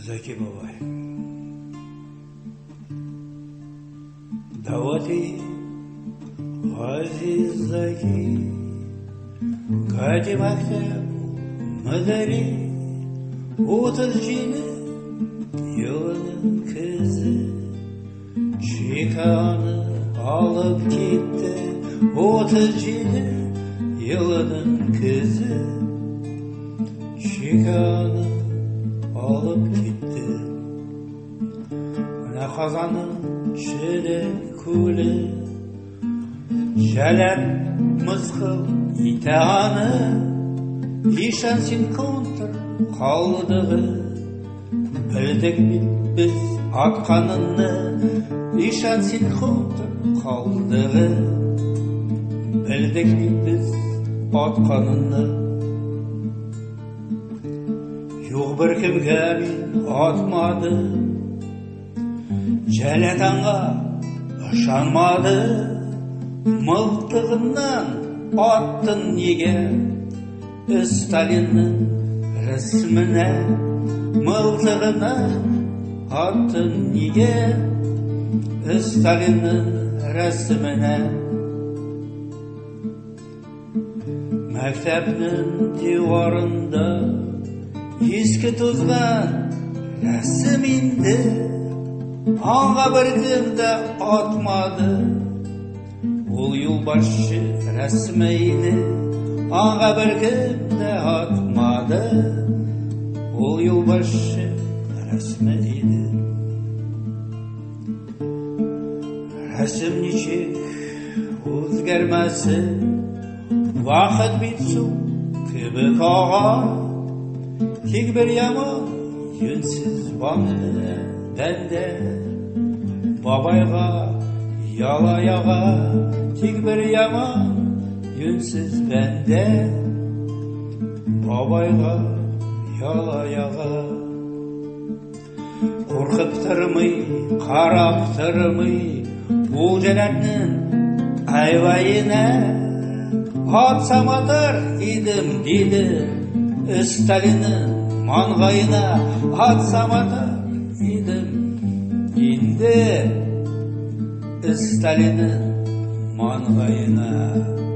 Зәки бабай. Давати Газиз Зәки, Гати мәктәп мөдире, 37 елның көзе, Чиканы алып китте, 37 елның көзе, Чиканы алып китте. Менә Казанның Черек күле, Җәләп мыскыл итә аны, Ишан син контр калдыгы. Белдек бит без атканыңны, Ишан син контр калдыгы. Белдек бит без атканыңны. Юк бер кемгә мин атмадым, Җәләт аңа ышанмады. Мылтыгыннан аттың нигә Сталинның рәсеменә? Мылтыгыннан аттың нигә Сталинның рәсеменә? Мәктәпнең диварында иске тузган рәсем инде. Аңа беркем дә атмады. Ул юлбашчы рәсеме иде. Аңа беркем дә атмады. Ул юлбашчы рәсеме иде. Рәсем ничек үзгәрмәсен, вакыт бит су кебек ага. Тик бер яман юньсез банды бәндә бабайга яла яга. Тик бер яман юньсез бәндә бабайга яла яга. Куркып тормый, карап тормый, ул җәнәтнең айваена атсам атар идем, диде Сталинның маңгаена атсам атар идем. Инде Сталинның маңгаена.